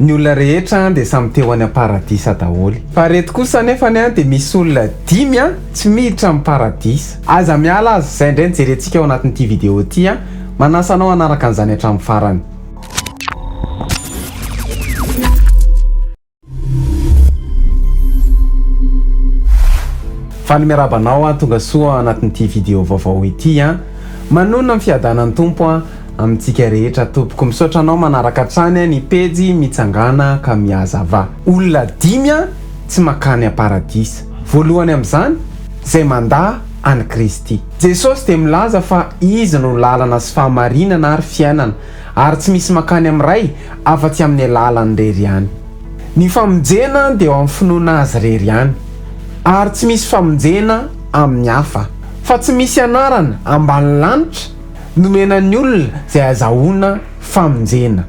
Ny olona rehetra dia samy te ho any am-paradisa daholo. Fa reto kosa anefany dia misy olona dimy tsy miditra amin'ny paradisa. Aza miala aza, izay indray no jerentsika ao anatin'ity vidéo ity. Manasa anao hanaraka an'izany hatramin'ny farany. Faly miarahaba anao aho tonga soa ao anatin'ity vidéo vaovao ity an! Manonona ny fiadanan'ny Tompo an amintsika rehetra tompoko. Misaotra anao manaraka hatrany ny pejy Mitsangàna ka mihazavà. Olona dimy an tsy makany am-paradisa. Voalohany amin'izany, izay mandà an'i Kristy. Jesosy dia milaza fa Izy no lalana sy fahamarinana ary fiainana, ary tsy misy makany amin'ny Ray afa-tsy amin'ny alalany irery ihany. Ny famonjena dia ao amin'ny finoana Azy irery ihany, ary tsy misy famonjena amin'ny hafa. Fa tsy misy anarana ambany lanitra nomena ny olona izay azahoana famonjena.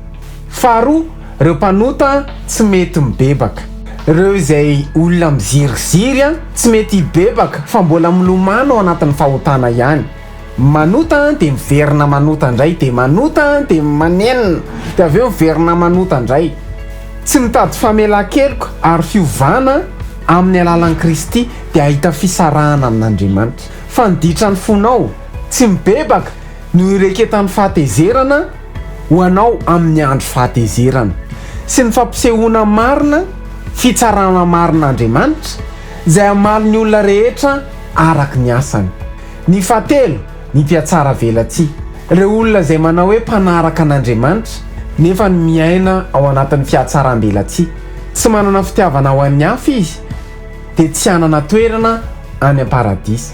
Faharoa, ireo mpanota tsy mety mibebaka. Ireo izay olona miziriziry tsy mety hibebaka fa mbola milomano ao anatin'ny fahotana ihany. Manota dia miverina manota indray, dia manota dia manenina, dia avy eo miverina manota indray. Tsy mitady famelan-keloka ary fiovana amin'ny alalan'i Kristy dia hahita fisarahana amin'Andriamanitra. Fa ny ditran'ny fonao tsy mibebaka no ireketan'ny fahatezerana ho anao amin'ny andro fahatezerana, sy ny fampisehoana marina fitsarana marin'Andriamanitra izay hamaly ny olona rehetra araka ny asany. Ny fahatelo, ny mpihatsara velatsihy. Ireo olona izay manao hoe mpanaraka an'Andriamanitra, nefa ny miaina ao anatin'ny fihatsaram-belatsihy. Tsy manana fitiavana ho an'ny hafa izy, dia tsy hanana toerana any am-paradisa.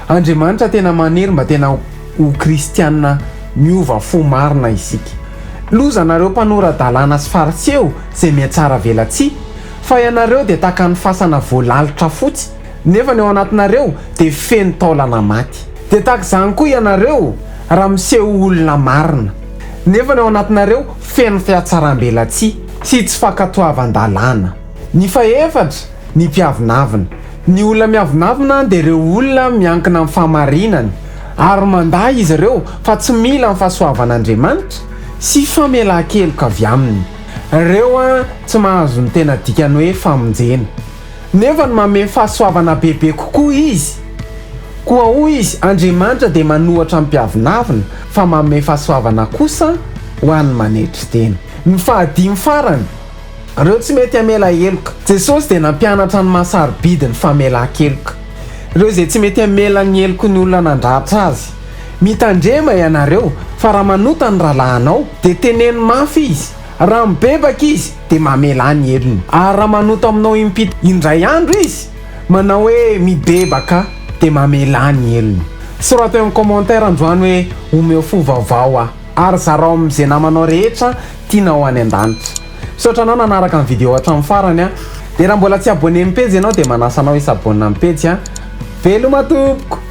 Andriamanitra tena maniry mba tena ho kristiana miova fo marina isika. Lozanareo mpanora-dalàna sy fariseo izay mihatsara velatsihy, fa ianareo dia tahaka ny fasana voalalitra fotsy, Nefa ny ao anatinareo dia feno taolana maty. Dia tahaka izany koa ianareo raha miseho ho olona marina. Nefa ny ao anatinareo feno fihatsaram-belatsihy sy tsy fankatoavan-dalàna. Ny fahefatra, ny mpiavonavona. Ny olona miavonavona dia ireo olona miankina amin'ny fahamarinany, ary mandà izy ireo fa tsy mila ny fahasoavan'Andriamanitra sy famelan-keloka avy aminy. Ireo tsy mahazo ny tena dikany hoe famonjena. Nefa ny manome fahasoavana bebe kokoa Izy. Koa hoy Izy, Andriamanitra dia manohatra ny mpiavonavona, fa manome fahasoavana kosa ho an'ny manetry tena. Ny fahadimy farany, ireo tsy mety hamela heloka. Jesosy dia nampianatra ny maha sarobidy ny famelan-keloka. Ireo izay tsy mety hamela ny heloky ny olona nandratra azy. Mitandrema ianareo, fa raha manota ny rahalahinao, dia teneno mafy izy. Raha mibebaka izy, dia mamelà ny helony. Ary raha manota aminao impito indray andro izy, manao hoe mibebaka, dia mamelà ny helony. Sorato eo amin'ny commentaire androany hoe omeo fo vaovao aho. Ary zarao amin'izay namanao rehetra tianao any an-danitra. Misaotra anao nanaraka ny vidéo hatramin'ny farany a. Dia raha mbola tsy abonné amin'ny pejy ianao dia manasa anao hi-s'abonne amin'ny pejy a. Veloma tompoko!